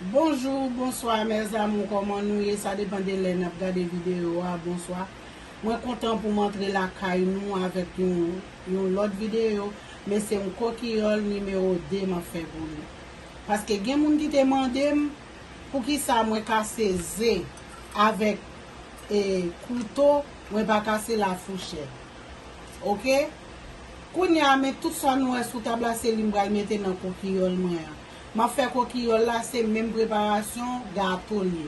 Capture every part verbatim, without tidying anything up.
Bonjou, bonswa, mes amours, kòman nou ye? Sa depann de lè n ap gade videyo a. Bonswa. Mwen kontan pou m antre lakay nou avèk yon, yon lòt videyo, men se yon kokiyòl nimewo de m ap fè pou nou. Paske gen moun ki te mande m poukisa mwen kase ze avèk, e, kouto, mwen pa kase l a fouchèt. Oke? Kounye a, men tout sa nou wè sou tab la, se li m pral mete nan kokiyòl mwen an. M ap fè kokiyòl la, se menm preparasyon gato l ye.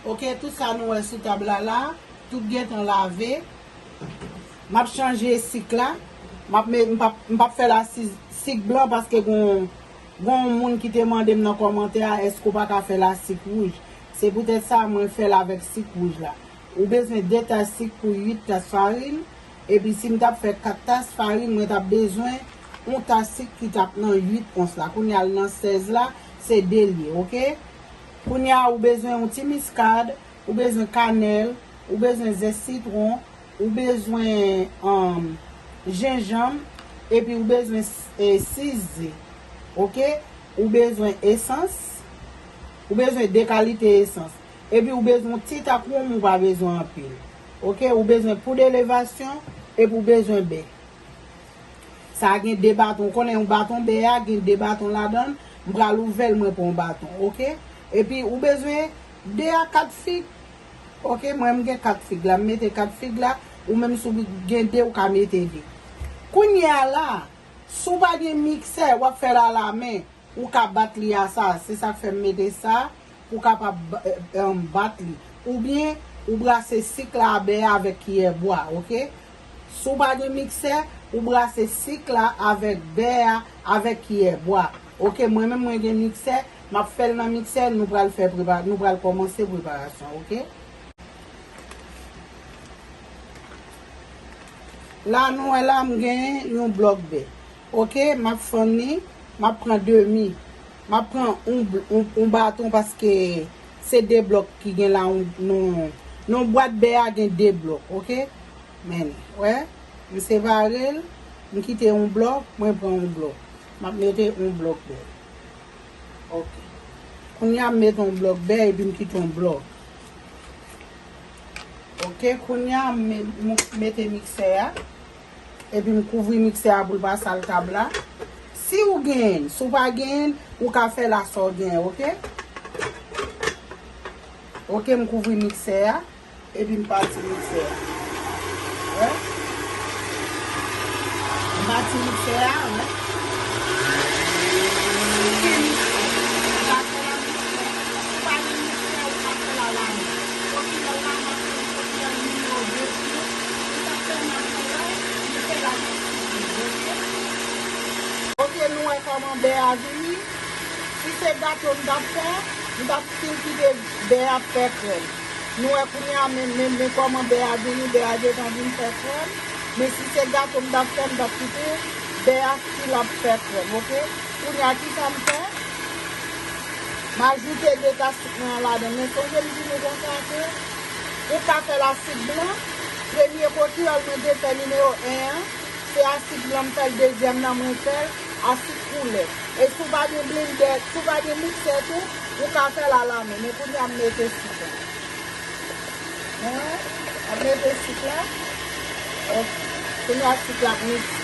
Oke, tout sa nou wè sou tab la la, tout gentan lave. M ap chanje sik la. M ap met, m p ap, m p ap fè l a si-, sik blan paske gon, gon moun ki te mande m nan kòmantè a, èske w pa ka fè l a sik wouj? Se poutèt sa mwen fè l avèk sik wouj la. Ou bezwen de tas sik pou uit tas farin. Epi si m t ap fè kat tas farin, mwen t ap bezwen yon tas sik ki t ap nan uit ons la. Kounye a l nan sèz la, se de l ye, oke? Kounye a, ou bezwen yon ti miskad, ou bezwen kanèl, ou bezwen zès sitwon, ou bezwen, um, jenjanm, epi ou bezwen, e, sis ze, oke? Ou bezwen esans, ou bezwen de kalite esans. Epi ou bezwen yon ti tak wonm, ou pa bezwen anpil. Oke, ou bezwen poud elevasyon, epi ou bezwen bè. Sa a gen de baton. Ou konnen yon baton bè a gen de baton ladan l. M pral ouvè l, mwen pran yon baton. Oke? Epi ou bezwen de a kat fig. Oke, mwen m gen kat fig la. M mete kat fig la. Ou menm si w gen de, ou ka mete de. Kounye a la, si w pa gen miksè, w ap fè l alamen. Ou ka bat li a sa. Se sa k fè m mete sa. Pou w kapab ba-, eh, em, bat li. Oubyen, ou brase sik la a bè a avèk kiyè bwa, oke? Si w pa gen miksè, ou brase sik la avèk bè a, avèk kiyè bwa. Oke, mwen menm mwen gen miksè, m ap fè l nan miksè, nou pral fè prepa-, nou pral kòmanse preparasyon, oke? La, nou wè la, m gen yon blòk bè. Oke, m ap fann li, m ap pran demi. M ap pran yon bl-, yon, yon baton paske se de blòk ki gen la, yon, yon, yon bwat bè a gen de blòk, oke? Men, wè, m separe l, m kite yon blòk, mwen pran yon blòk. M ap mete yon blòk bè. Oke. Kounye a, m mete yon blòk bè epi m kite yon blòk. Oke, kounye a, m me-, m mete miksè a. Epi m kouvri miksè a pou l pa sal tab la. Si w genyen l, si w pa genyen l, ou ka fè l a sa w genyen, oke? Oke, m kouvri miksè a. Epi m pati miksè a. Wè? M pati miksè a, wè. Ou gen miksè. Ou ka fè l a miksè. Ou pa gen miksè, ou ka fè l a lamen. Kokiyòl la, m ap fè yon kokiyòl nimewo de pou nou. Ou sa fè m ap fè la, m fè l avèk sik wouj, oke? Oke, nou wè kòman bè a vini. Si se gato m t ap fè, m t ap stil kite bè a fè krèm. Nou wè kounye a, men, men, men kòman bè a vini, bè a gentan vin fè krèm. Men si se gato m t ap fè, m t ap kite bè a stil ap fè krèm, oke? Kounye a, kisa m fè? M ajoute de tas sik mwen an ladan. Men sonje m di nou konsa ke ou ka fè l a sik blan. Premye kokiyòl mwen te fè nimewo en an, se a sik blan m fè l, dezyèm nan mwen fè l a sik koulè. E si w pa gen blendè, si w pa gen miksè tou, ou ka fè l alamen. Men kounye a m mete sik la. Hein? M ap mete sik la. Ok. Kounye a sik la ap mikse.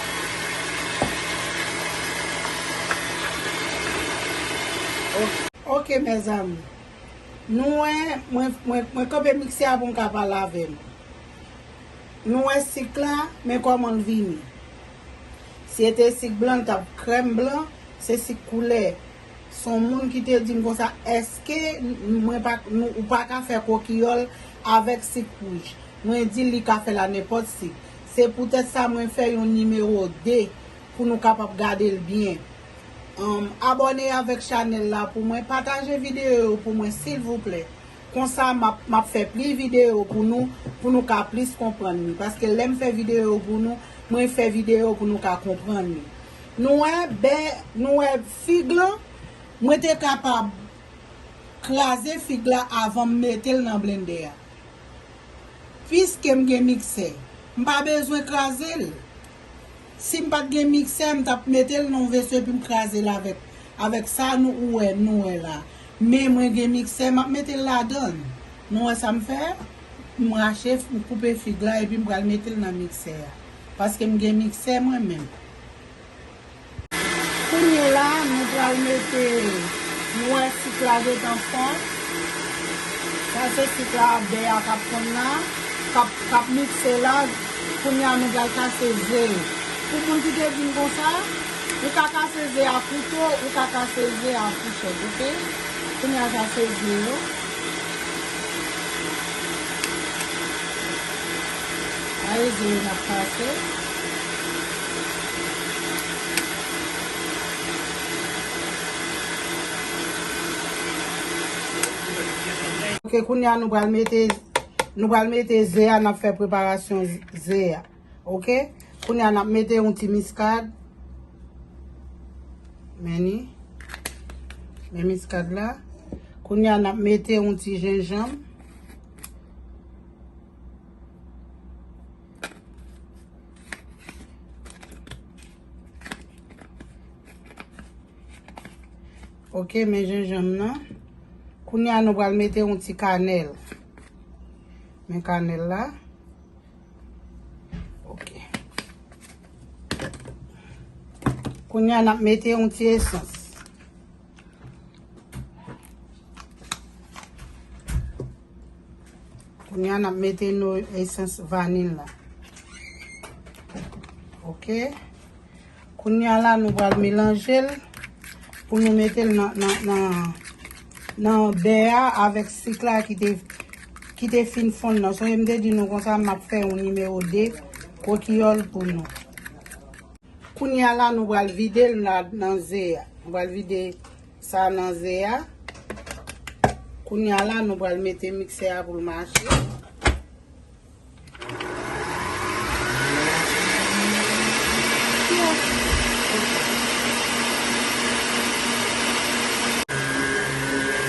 Ok. Ok, mes amours. Nou wè, mwen, mwen, mwen kanpe miksè a pou m ka pale avè nou. Nou wè sik la, men kòman l vini. Si se te sik blan, l t ap krèm blan, se sik koulè. Se yon moun ki te di m konsa, èske mwen pa, nou, ou pa ka fè kokiyòl avèk sik wouj? Mwen di l li ka fè l a nenpòt sik. Se poutèt sa mwen fè yon nimewo de pou nou kapab gade l byen. Anm, abòne avèk chanèl la pou mwen, pataje videyo yo pou mwen, silvouplè. Konsa, m ap, m ap fè plis videyo pou nou, pou nou ka plis konprann li. Paske lè m fè videyo pou nou, mwen fè videyo pou nou ka konprann li. Nou wè, bè, nou wè fig lan, mwen te kapab kraze fig la avan m mete l nan blendè a. Piske m gen miksè, m pa bezwen kraze l. Si m pa t gen miksè, m t ap mete l nan yon veso epi m kraze l avèk, avèk sa nou ou wè, nou wè la. Men mwen gen miksè, m ap mete l ladan l. Nou wè sa m fè? M rache, m koupe fig la, epi m pral mete l nan miksè a. Paske m gen miksè mwen menm. Kounye la, nou pral mete, nou wè sik la gentan fonn. Sa se sik la, bè a k ap fonn la, k ap, k ap mikse la. Kounye a, nou pral kase ze yo. Pou moun ki te di m konsa, ou ka kase ze a kouto, ou ka kase ze a fouchèt, oke? Kounye a, sa se ze yo. Sa e ze yo n ap kase. Ok, kounye a nou pral mete, nou pral mete ze a, n ap fè preparasyon ze a. Ok? Kounye a n ap mete yon ti miskad. Men ni. Men miskad la. Kounye a n ap mete yon ti jenjanm. Ok, men jenjanm nan. Kounye a nou pral mete yon ti kanèl. Men kanèl la. Ok. Kounye a n ap mete yon ti esans. Kounye a n ap mete nou esans vanil la. Ok. Kounye a la nou pral melanje l pou nou mete l nan, nan, nan, nan bè a avèk sik la ki te, ki te fin fonn nan. Sonje m te di nou konsa m ap fè yon nimewo de kokiyòl pou nou. Kounye a la nou pral vide l nan, nan ze a. Nou pral vide sa nan ze a. Kounye a la nou pral mete miksè a pou l mache.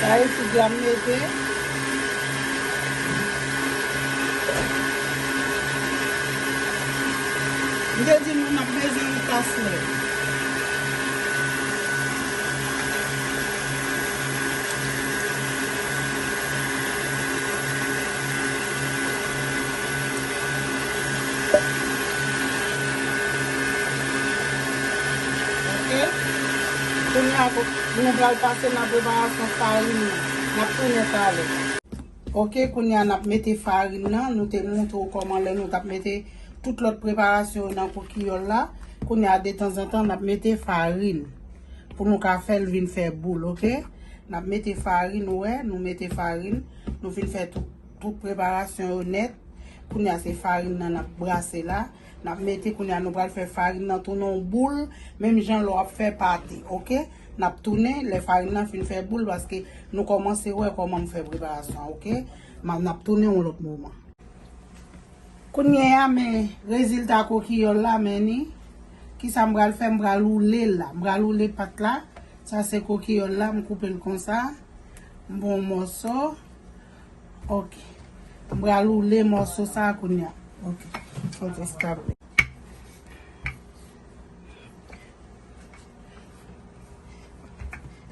Sa e fig la m mete. M te di nou n ap bezwen yon tas lè. Ok. Kounye a, nou pral pase nan preparasyon farin nan. N ap tounen talè. Ok, kounye a n ap mete farin nan. Nou te montre w kòman lè nou t ap mete tout lòt preparasyon yo nan kokiyòl la. Kounye a, detanzantan, n ap mete farin pou nou ka fè l vin fè boul, ok? N ap mete farin, ou wè, nou mete farin, nou fin fè tout, tout preparasyon yo nèt. Kounye a, se farin nan n ap brase la. N ap mete, kounye a, nou pral fè farin nan tounen yon boul, menm jan lè w ap fè pate, ok? N ap tounen, lè farin nan fin fè boul, paske nou kòmanse wè kòman m fè preparasyon an, ok? M a, n ap tounen yon lòt moman. Kounye a, men rezilta kokiyòl la, men ni. Kisa m pral fè? M pral woule l la. M pral woule pat la. Sa se kokiyòl la, m koupe l konsa. M pran yon mòso. Ok. M pral woule mòso sa kounye a. Ok. Fòk estab.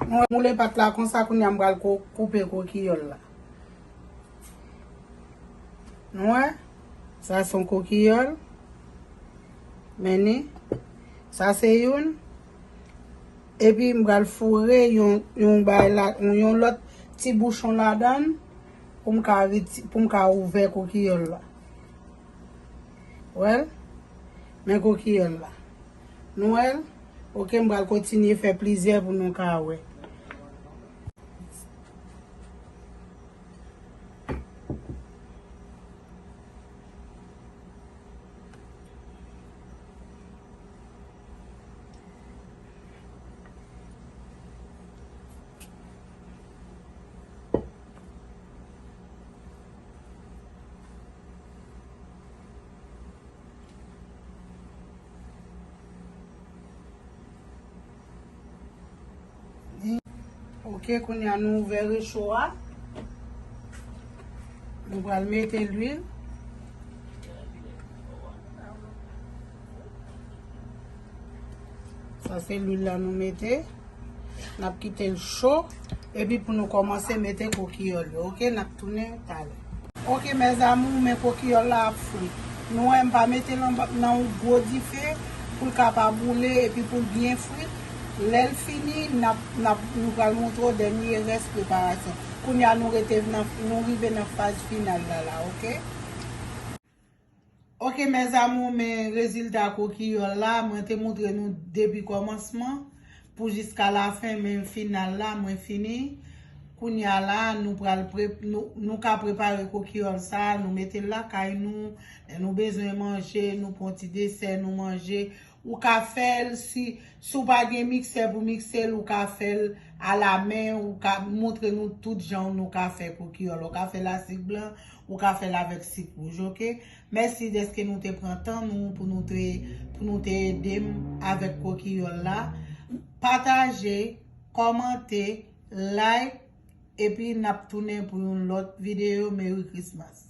Mwen woule pat la konsa, kounye a m pral ko-, koupe kokiyòl la. Nou wè? Sa se yon kokiyòl. Men ni. Sa se youn. Epi m pral foure yon, yon bay la, yon lòt ti bouchon ladan l pou m ka reti-, pou m ka ouvè kokiyòl la. Wè l? Men kokiyòl la. Nou wè l? Ok, m pral kontinye fè plizyè pou nou ka wè. Ok, kounye a nou ouvè recho a. Nou pral mete lwil. Sa se lwil la nou mete. N ap kite l cho. Epi pou nou kòmanse mete kokiyòl yo, oke? N ap tounen talè. Oke, mes amours, men kokiyòl la ap fri. Nou wè m pa mete l nan yon gwo dife pou l ka pa boule epi pou l byen fri. Lè l fini, n ap, n ap, nou pral montre w dènye rès preparasyon. Kounye a nou rete nan, nou rive nan faz final la la, oke? Oke, mes amours, men rezilta kokiyòl la, mwen te montre nou depi kòmansman pou jiska lafen, men final la, mwen fini. Kounye a la, nou pral pre, nou, nou ka prepare kokiyòl sa, nou mete l lakay nou, lè nou bezwen manje, nou pran ti desè, nou manje. Ou ka fè l si, si w pa gen miksè pou mikse l, ou ka fè l alamen, ou ka montre nou tout jan nou ka fè kokiyòl. Ou ka fè l a sik blan, ou ka fè l avèk sik wouj, oke? Mèsi dèske nou te pran tan nou pou nou te, pou nou te ede m avèk kokiyòl la. Pataje, kòmante, like, epi n ap tounen pou yon lòt videyo. Merry Christmas!